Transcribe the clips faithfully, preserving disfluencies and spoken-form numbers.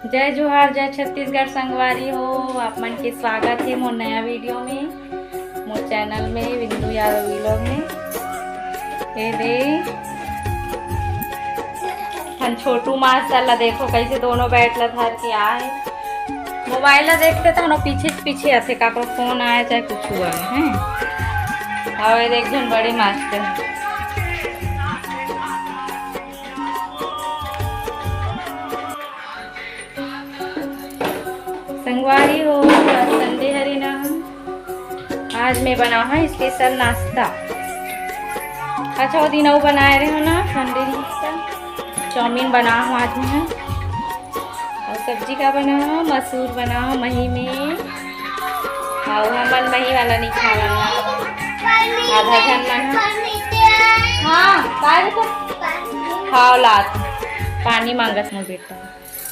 जय जोहार, जय छत्तीसगढ़ संगवारी हो, आप मन के स्वागत हे मोर नया वीडियो में, मोर चैनल में, बिंदु यादव व्लॉग में। ये दे, हम छोटू मास्टर ला देखो, कैसे दोनों बैट ला धर के आए। मोबाइल ला देखते तो हम पीछे से पीछे आथे, काकरो फोन आए चाहे कुछ हुआ है, हैं? और ये देख, झन बड़े मास्टर। संगवारी हो, आज संडे हरे ना, आज मैं बनाहूँ स्पेशल नाश्ता। अच्छा, वो दिन वो बनाए रहे हो ना संडे नाश्ता, चाउमीन बनाहूँ आज मैं। और सब्जी का बनाहूँ, मसूर बनाहूँ मही में। और हमन मही वाला नहीं खावन ना, आधा झन मन ह। हाँ, काय हो तो? खाओ लात, पानी मांगत मोर बेटा।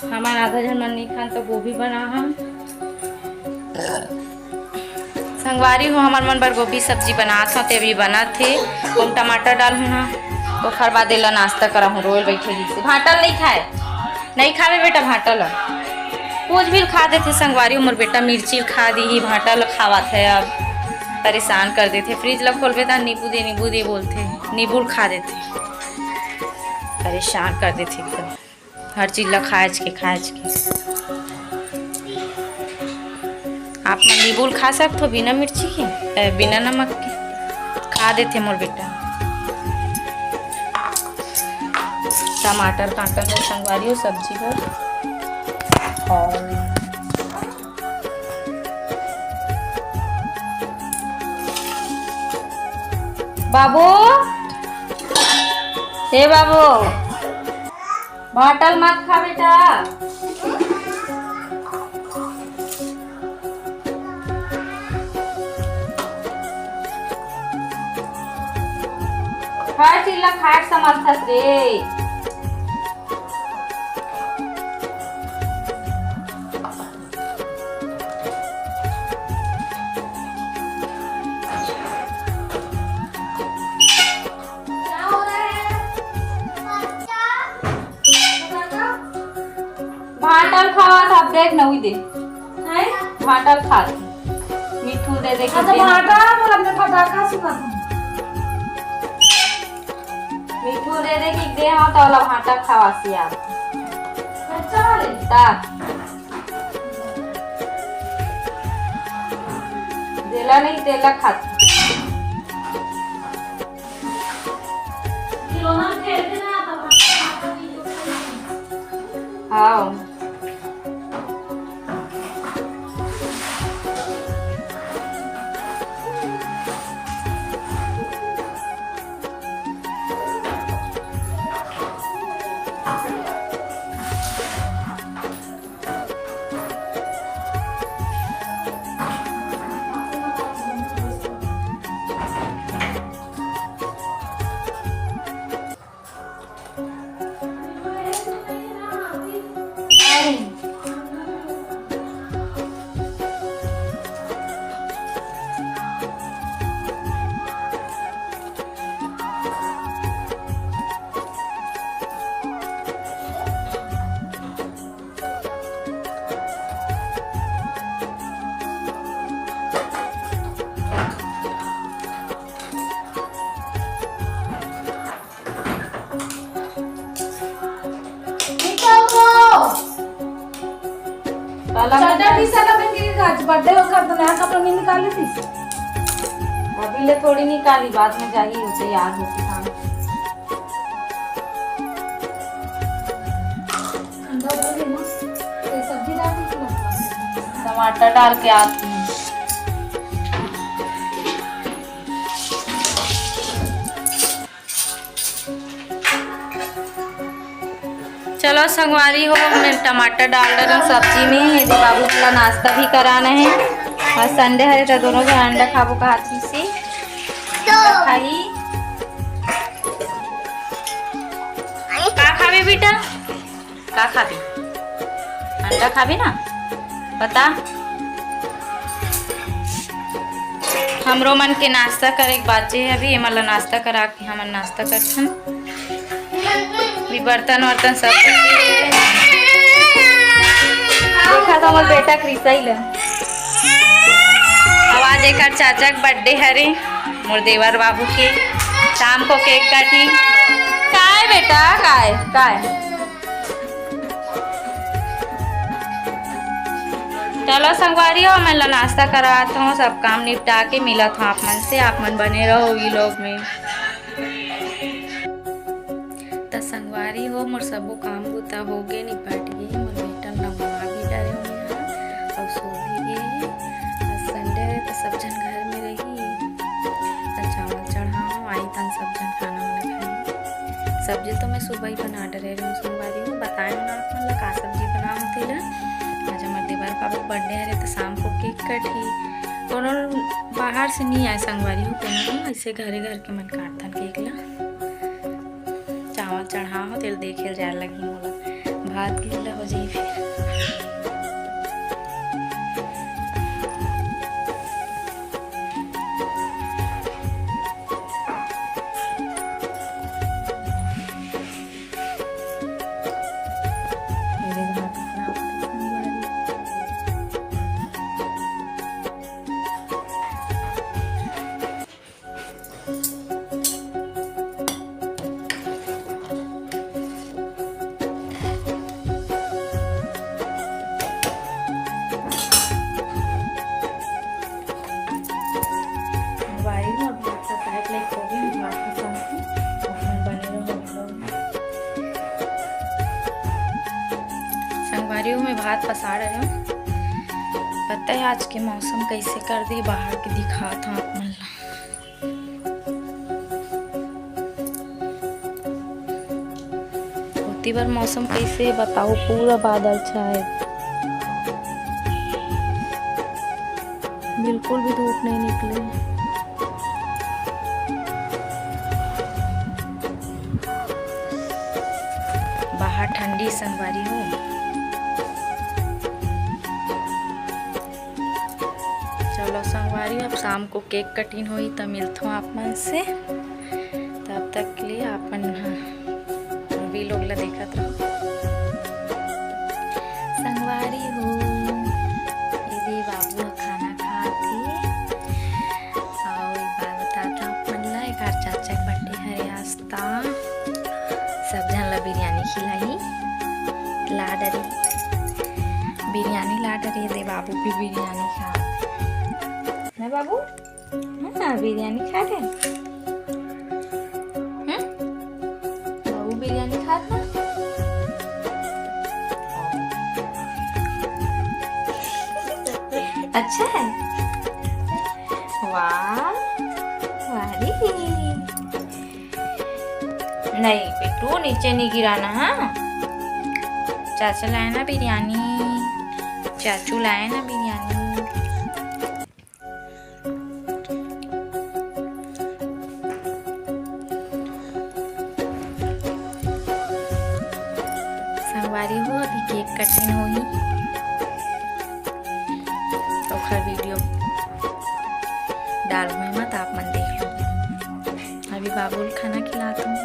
हमन आधा झन मन नहीं खान तो गोभी बनाहूँ। संगवारी हो, हमर मन बर गोभी सब्जी बनात हव, ते अभी बनत हे। हम टमाटर डालहूँ ना, ओखर बाद एला नाश्ता कराहूँ। रोयल बैठे रहिसे, भांटा ल नहीं खाए, नहीं खावे बेटा भांटा ल। कुछ भी खा देथे संगवारी हो, मोर बेटा मिर्ची ल खा दिही, भांटा ल खावत हे। अब परेशान कर देथे, फ्रिज ल खोलबे त नींबू दे, नींबू दे बोलथे, नींबू ल खा देथे, परेशान कर देथे एकदम। हर चीज ला खाएच के, खाएच के। आप मन नींबू ल खा सकथो बिना मिर्ची के, ए, बिना नमक के। खा देथे मोर बेटा। टमाटर काटत हे संगवारी हो सब्जी बर। और बाबू, हे बाबू, भांटा ल मत खा बेटा। हर चीज ला खाए समझथस रे। भांटा ल खावत हे, देख नवी दे। हैं? भांटा ल खात। मिठू दे दे के अच्छा, दे। भांटा बोला, मैं फटाका सुना। मिठू दे दे के दे, हाँ, तो वाला भांटा खावा सिया। अच्छा वाले? ता। देला नहीं, तेला खात। हाँ। काला चड्डा में टी शर्ट अपन के आज बर्थडे ओकर तो नया कपड़ा नहीं निकाले थी। अभी ले थोड़ी निकाली, बाद में जाही हो तैयार हो के काम। अंडा उधर है ना, ये सब्जी डाल दी थी ना। टमाटर डाल के आती हूँ। चलो संगवारी हो, मैं टमाटर डाल रहा हूँ सब्जी में। ये बाबू वाला नाश्ता भी कराना है और संडे हरे तो दोनों झन अंडा खाबो कहा थी से। तो खाई। का खाबे बेटा? का खाबे? अंडा खाबे ना? बता। हमरो मन के नाश्ता करे के बाचे हे अभी, एमन ला नाश्ता करा के हमन नाश्ता करथन। अभी बर्तन वर्तन सब तक रिसई ल। अब आज एकर चाचा के बर्थडे हरे, मोर देवर बाबू के। शाम को केक काटी। काय बेटा, काय, काय? चलो संगवारी हो, मैं ला नाश्ता करात हूँ, सब काम निपटा के मिलत हूँ आप मन से। आप मन बने रहो vlog में। त संगवारी हो, मोर सबो काम बूता हो गे, निपट गे। मोर बेटा नहा भी डरे हूँ मैं, अउ सो भी गे। आज Sunday हे त सब झन घर में रही। त चावल चढ़ाओ, आई तन सब झन खाना वाना खाई। सब्जी तो मैं सुबह ही बना डरे रही हूँ संगवारी हो, बताए हूँ ना आप मन ला का सब्जी बनाओ तेला। आज हमर देवर बाबू के बर्थडे हरे त शाम को केक कटही। कोनो बाहर से नहीं आए संगवारी हो, कोनो ऐसे घरे घर के मन काटथन केक ला। चावल चढ़ा हो, तेल देखे ल जाए लगी मोला, भात गीला हो जाई फिर। भाई, मोर भात का काट ले, खोबी भात के साथ में अपन बने रहो आप लोग। संगवारी हो, मैं भात पसा रहे हूँ। पता है आज के मौसम कैसे कर दी, बाहर के दिखात हूँ आप मन ला। ओती बर मौसम कैसे हे बताओ, पूरा बादल छाए, बिल्कुल भी धूप नहीं निकले। बाहर ठंडी संगवारी हो। चलो संगवारी, अब शाम को केक कटिंग होई त मिलथों आप मन से। तब तक के लिए आप मन ह vlog ला देखत रहो। संगवारी हो, ये दे बाबू ह खाना खात हे। अउ एक बार बतात हूँ आप मन ला, एकर चाचा के बर्थडे हरे आज त। सब झन ला बिरयानी खिलाही, ला डरी बिरयानी, ला डरी दे बाबू भी बिरयानी खात हे। ना बाबू? हाँ, बिरयानी खात हे। हम्म? बाबू बिरयानी खात ना? अच्छा है? वाह, वाह रे। नहीं बेटू, नीचे नहीं गिराना, हाँ? चाचा लाए ना बिरयानी, चाचू लाए ना बिरयानी। संगवारी हो, अभी केक कटिंग होही, ओखर वीडियो डालहूँ मैं, त आप मन देख लो। अभी बाबू ल खाना खिलात हूँ,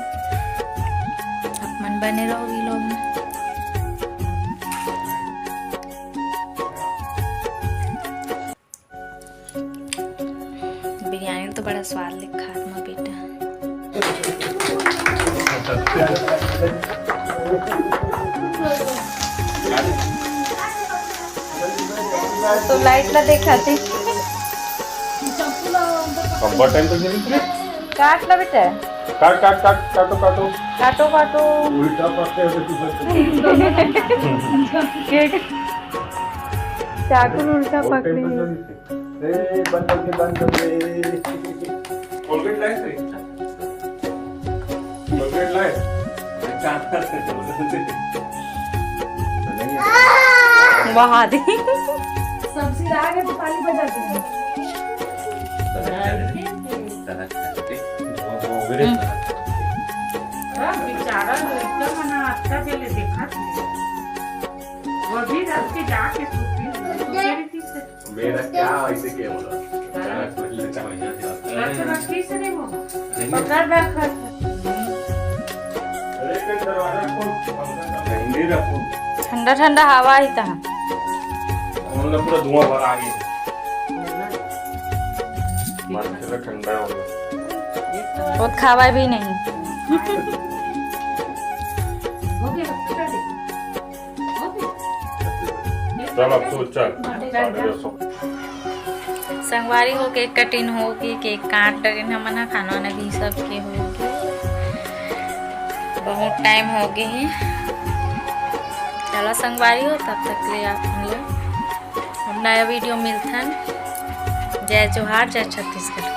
आप मन बने रहो vlog में। बिरयानी तो बड़ा स्वाद ले खात हूँ बेटा। तो लाइट ला देखा थी। अब्बड़ टाइम तक चली। काट ला बेटा। काट, काट, काट, काटो, काटो। काटो, काटो। उल्टा पकड़े हो तो तू केक चाकू उल्टा बहुत टाइम पकड़ी। तक चली। ए, बंद कर दे, बंद कर दे। Colgate लाए थे? Colgate लाए? वहा दी। सब्जी ला के तो ताली बजाते हैं। बेचारा लड़का मना अच्छा के लिए देखा था। वो भी रात के जाके सोती, सोती रही थी। मेरा क्या ऐसे क्या बोला? अच्छा, बस ठीक से नहीं बोला। पकड़ रखा था। ठंडा ठंडा हवा ही था। हमन ला पूरा धुआं भर आ गे। मार के ठंडा हो गया। वो खावा भी नहीं। चल अब तू चल। संगवारी हो, केक कटिंग हो गे, केक काट डरेन हमन ह, खाना वाना भी सबके हो गे, बहुत टाइम हो गे हे। चलो संगवारी हो, तब तक ले आप हम लोग अब नया वीडियो मिलथन। जय जोहार, जय छत्तीसगढ़।